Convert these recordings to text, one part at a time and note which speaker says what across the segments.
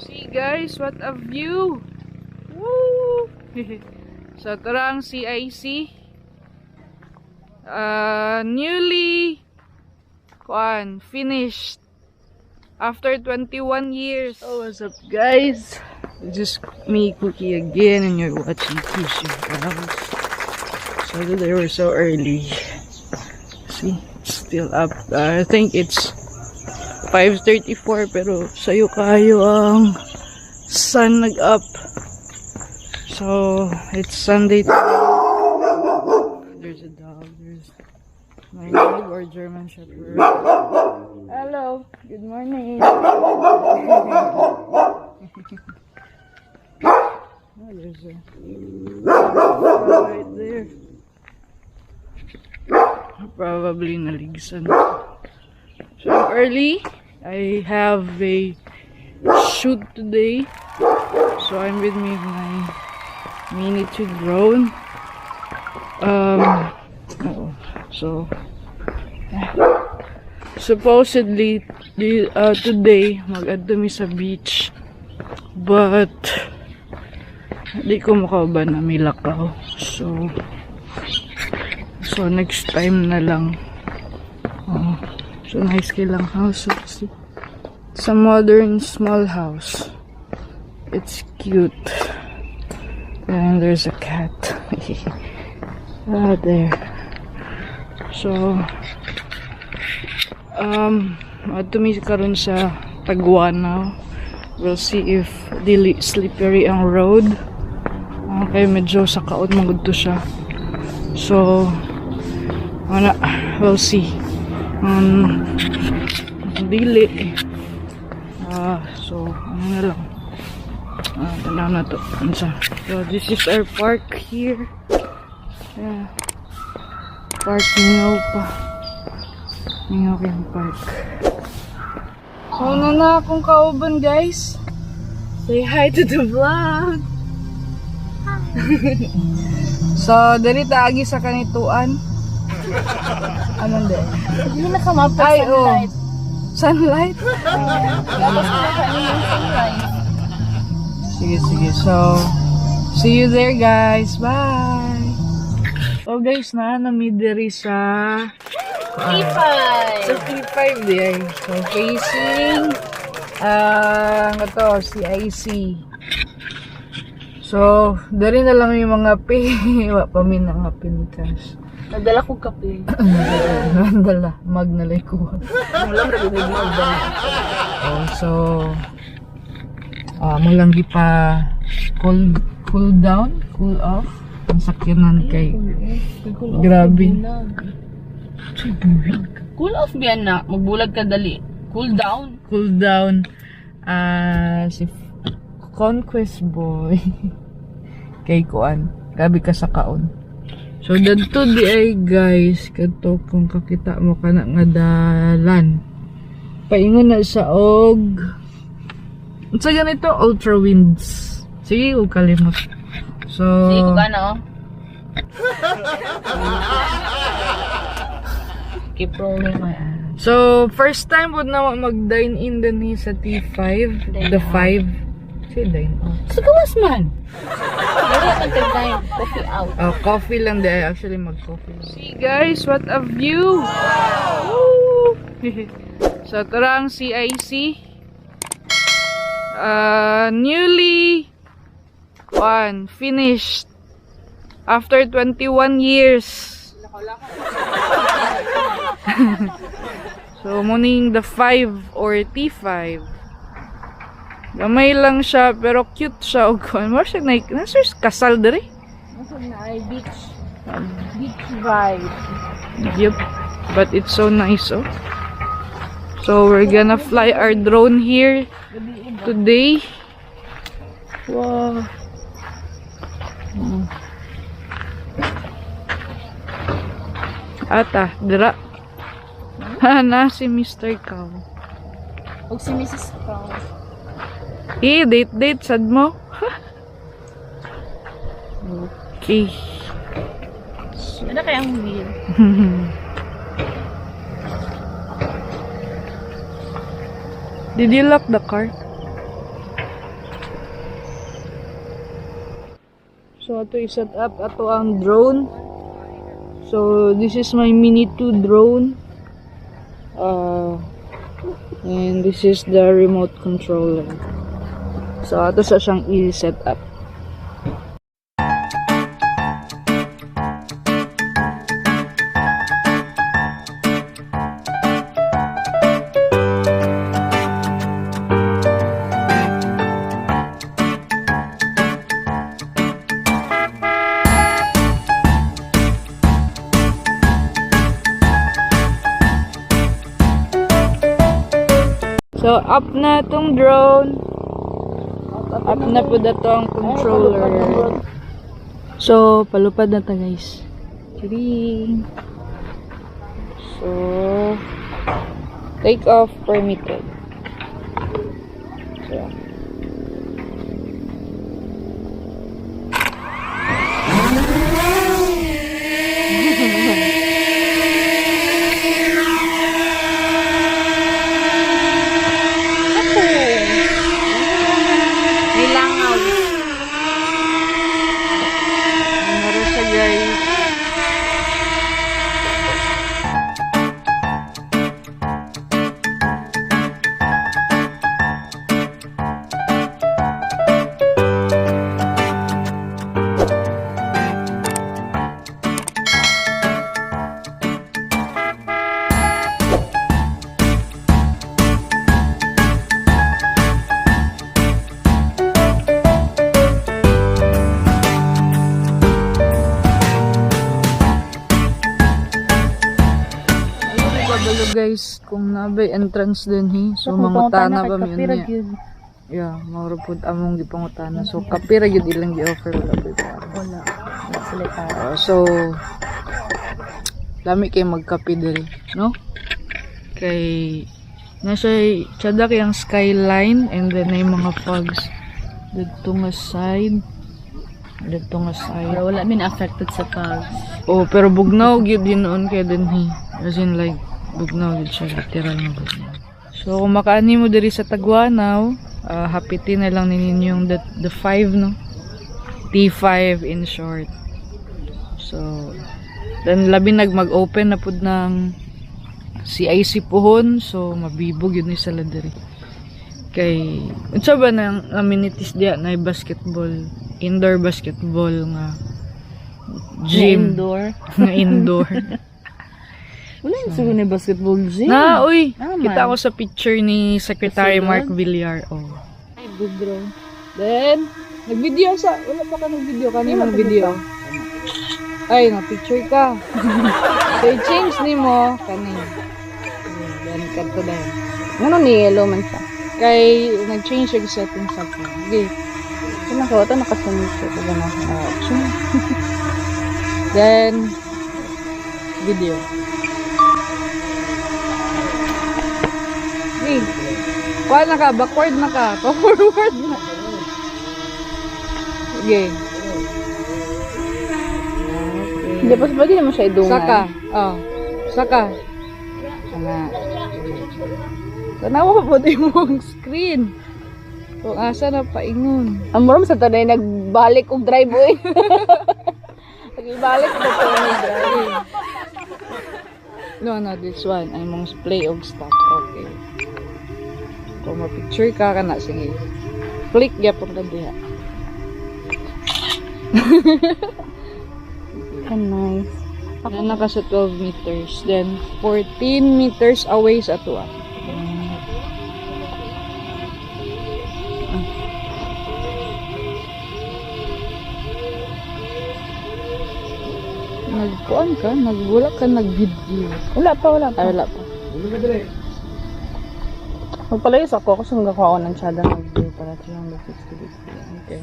Speaker 1: See guys, what a view! Woo! So ito ang CIC. Newly finished after 21 years. Oh, what's up guys? It's just me, Cookie again, and you're watching Kieshe Vlogs. So today we're so early. See, it's still up. I think it's 5:34 pero sayo kayo ang sun nag-up. So it's Sunday. There's a dog. There's my dog or German Shepherd. Hello. Good morning. Oh, there's a right there. Probably naligsan. So early. I have a shoot today. So I'm with my miniature drone. So supposedly today mag-adto mi sa beach, but di ko makauban na may lakaw. So next time na lang. So nice kilang house. It's a modern small house. It's cute. And there's a cat. There. So atumi karon sa Tagwana. We'll see if dili slippery ang road. Okay, medyo sa kaot magudto siya. So we'll see. Dili. So ano na lang. Tanaw na to. So this is our park here. Yeah. Park Mingaw pa. Mingaw yung park. So na akong kauban guys. Say hi to the vlog. So dali taagi sa kanituan. Anong din?
Speaker 2: Hindi nakamapag sunlight.
Speaker 1: Sunlight?
Speaker 2: Tapos kumakain ng sunlight.
Speaker 1: Sige. So, see you there guys. Bye! So guys, namidiri sa
Speaker 2: P5.
Speaker 1: Sa P5 din. So, facing CIC. So, dari na lang yung mga wa pa min nga pinikas.
Speaker 2: Nadala ko kape.
Speaker 1: Nadala. Magnalay ko.
Speaker 2: Mulang narinig mo ba?
Speaker 1: So, mulang di pa cool off. Ang sakyanan kay grabe.
Speaker 2: Cool off biyan na. Magbulag ka dali. Cool down. Si Conquest Boy. Kay Kuan. Gabi ka sa kaon. So, dadto di ay guys, kato kung kakita mo ka na nga dalan. Paingon na sa og. Sa ganito, ultra winds. Sige, huwag kalimot. So, sige ko gana keep rolling my ass.
Speaker 1: So, first time would na mag-dine in din sa T5. The 5. Sige, dine out.
Speaker 2: Sagawas man. Coffee out.
Speaker 1: Coffee lang din. Actually, mag-coffee lang. See guys, what a view! Woo! So, ito ang CIC. Newly finished after 21 years. So, muning the 5 or T5. Gamay lang siya, pero cute siya. Marasag na, nasir kasal diri?
Speaker 2: Nasir na ay beach vibe.
Speaker 1: Yep. But it's so nice, oh. So, we're gonna fly our drone here today. Wow. Ata, dira. Na si Mr. Cow.
Speaker 2: O si Mrs. Cow.
Speaker 1: Date sad mo. Okay.
Speaker 2: Ano kaya ang wheel?
Speaker 1: Did you lock the car? So ato i-set up ato ang drone. So this is my Mini 2 drone. And this is the remote controller. So ato sa siyang i-set up. So, up na tong drone. Up na po na ang controller. So, palupad na ta guys. Chiring. So, take off permitted. So, guys, kung nabay entrance din he. So mangutana ba mi unya? Yeah, mao pud among gipangutana. So kapira gyud ilang gi-offer wala ba? Wala. Sila ta. So lami kay magkape diri, no? Kay nasa tsada kay ang skyline and then ay mga fogs dito nga side. Dito nga side.
Speaker 2: Pero wala min affected sa fogs.
Speaker 1: Oh, pero bugnaw gyud din noon kay din he. As in like bugnaw yun siya, literal na bugnaw. So, kung makaani mo diri sa Tagwanaw, hapitin na lang ninyong the 5, no? T5 in short. So, then labi mag-open na pud ng CIC puhon, so mabibog yun sa diri. Kay, unsa ba ng amenities diya na basketball, indoor basketball nga gym. Nga indoor.
Speaker 2: Wala yung siguro na basketball gym.
Speaker 1: Na, uy! Kita ko sa picture ni Secretary Mark Villar. Oh.
Speaker 2: Ay, good bro.
Speaker 1: Then, nag-video sa... Wala pa ka nag-video? Kanina nag-video? Ay, na-picture ka. So, i-change ni mo. Kanina. Then, cut to dahil.
Speaker 2: Ano ni yellow man siya?
Speaker 1: Kay, nag-change yung settings sa po. Okay.
Speaker 2: Kailan ka ito nakasunod siya. Kaya na option.
Speaker 1: Then, video. Okay. Kuha na ka, backward na ka, forward na. Okay.
Speaker 2: Hindi, pas pwede naman siya idungan.
Speaker 1: Saka. Oh. Saka. Sana. Tanawa pa po din mong screen. Kung asa na paingon.
Speaker 2: Ang moram sa taday nagbalik og drive oy. Nagbalik og drive.
Speaker 1: No, this one. Ay mong play og stop. Okay. Kung ma-picture ka na, sige. Click yapon ka diha.
Speaker 2: Nice.
Speaker 1: Na naka sa 12 meters. Then, 14 meters away sa ato. Nagkuan ka? Nagbula ka? Nag-video?
Speaker 2: Wala pa.
Speaker 1: Ay, wala pa.
Speaker 2: Magpalayos ako kasi hanggang ako ng tsada mag-view para 360 degrees.
Speaker 1: Okay.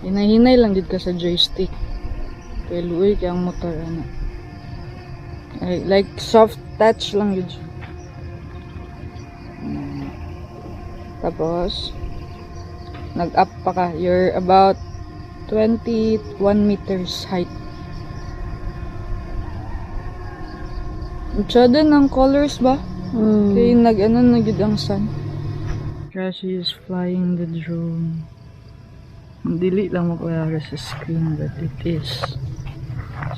Speaker 1: Hinay-hinay lang dito ka sa joystick. Kaya luoy kaya ang motor ano. Ay, like soft touch lang yun. Tapos nag-up pa ka. You're about 21 meters height. Tsada ng colors ba? Kaya nag-ano na yun ang sun. Rashi is flying the drone. Dili lang makuyara sa screen, but it is.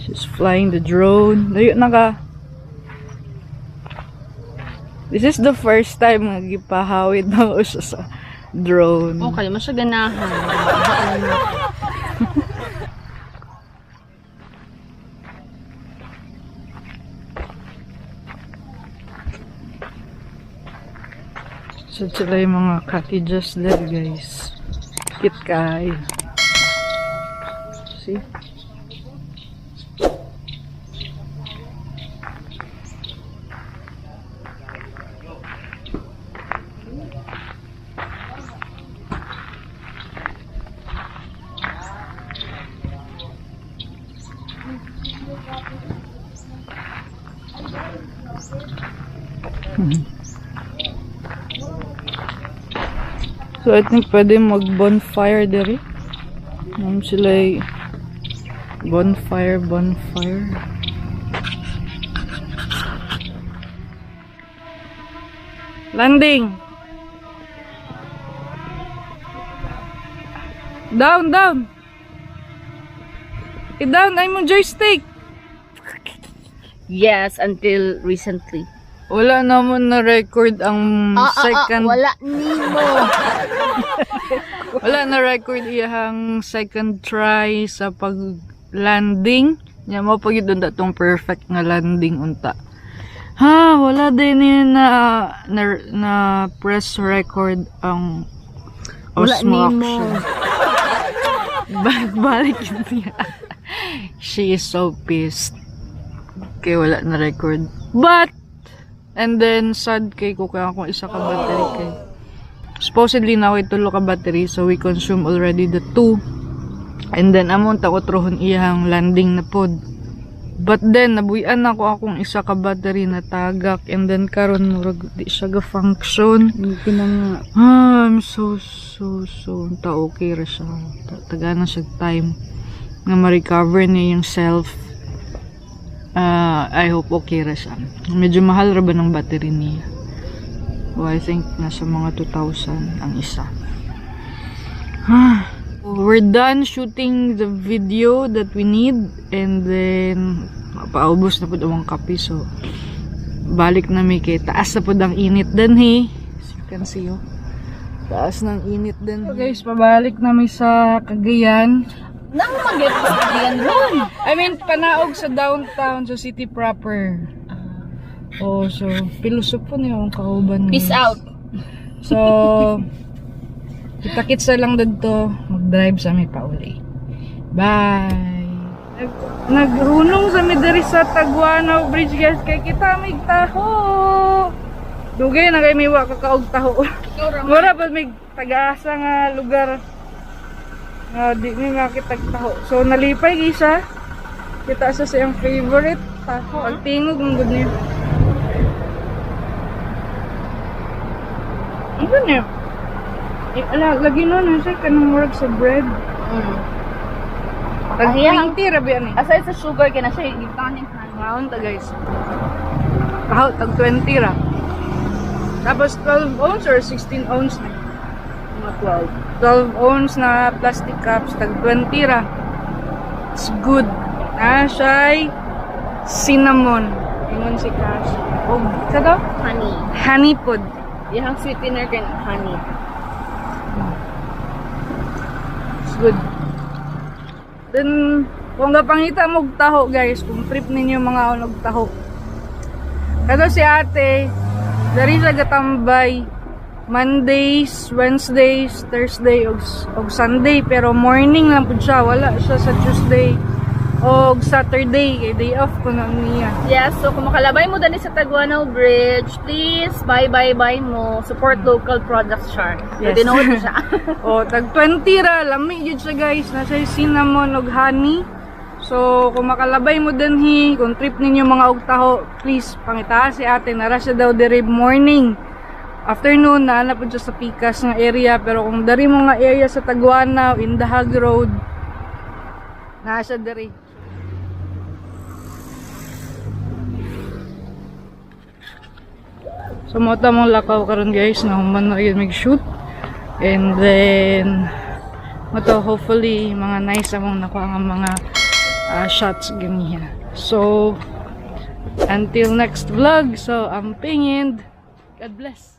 Speaker 1: She's flying the drone. Layo na ka. This is the first time nga gipahawid na ko siya sa drone.
Speaker 2: Okay, mas siya ganahan.
Speaker 1: So sila yung mga cottages there, guys. Cute kayo. See? So I think pwede mag-bonfire dere. Sila ay bonfire. Landing. Down. I-down ay mo joystick.
Speaker 2: Yes, until recently.
Speaker 1: Wala naman na-record ang second...
Speaker 2: Wala nimo.
Speaker 1: Wala na-record iyang second try sa pag-landing. Nya mo pag yun datong perfect nga landing unta. Ha, wala din yun na press record ang Osmo action. Balik yun niya. She is so pissed. Kaya wala na-record. But, and then, sad kay ko kaya akong isa ka battery kay. Supposedly, na ako itulo ka battery. So, we consume already the 2. And then, amon ta ko trohon iyang landing na pod. But then, nabuyan ako akong isa ka battery na tagak. And then, karon murag di siya ga-function. I'm so, ta okay ra siya. Taga na siya time nga ma-recover niya yung self. I hope okay ra siya. Medyo mahal ra ba ng battery niya? So, I think nasa mga 2,000 ang isa. We're done shooting the video that we need. And then, paubos na po ang kape. So, balik na may kay taas na po ang init din as you can see, oh. Taas ng init din. So guys, pabalik na may sa Cagayan.
Speaker 2: Nang mag-get sa Cagayan ron.
Speaker 1: I mean, panaog sa downtown, sa city proper. Oh, so, pilusok po niyo ang kauban niyo.
Speaker 2: Peace out.
Speaker 1: So, kita-kits na lang dito. Mag-drive sa may pauli. Bye! Nagrunong sa may diri sa Taguanaw Bridge, guys. Kaya kita may taho. Dugay na kayo may wa kakaog taho. Mura pa may taga-asa nga lugar. Di may makitag taho. So, nalipay isa. Kita sa siyang favorite taho. Ang tingog ng good niya. Ano niya? Lagi nun, siya kanang murag sa bread. Tag-20 rabi yan eh.
Speaker 2: Aside sa sugar, kaya na siya itanin.
Speaker 1: Ngaon ta guys. Kahit tag-20 ra. Tapos 12 ounce or 16 ounce na. Mga 12 ounce na plastic cups, tag-20 ra. It's good. Siya cinnamon. Ingon si Cash. O, sa to?
Speaker 2: Honey.
Speaker 1: Honey pod.
Speaker 2: Yung sweetener kan honey.
Speaker 1: It's good. Then, kung gapangita mo taho guys, kung trip ninyo mga unog taho. Kato si ate, dari sa gatambay, Mondays, Wednesdays, Thursday, og Sunday. Pero morning lang po siya, wala siya sa Tuesday o Saturday, kay day off ko na niya.
Speaker 2: Yes, so kung makalabay mo dali sa Taguanaw Bridge, please buy mo. Support local products, char.
Speaker 1: Yes.
Speaker 2: Dinood mo siya.
Speaker 1: O, tag 20 ra, lami yun siya guys. Nasa cinnamon og honey. So, kung makalabay mo din kung trip ninyo mga ugtaho, please, pangita si ate, nara siya daw diri morning. Afternoon, naanap po siya sa Pikas nga area. Pero kung dari mo nga area sa Taguanaw, Indahag Road, naa siya diri. So mo ta mong lakaw karon guys na human na yun mag-shoot. And then mato hopefully mga nice among nakuha nga mga shots ganiya. So until next vlog, so I'm pingin. God bless.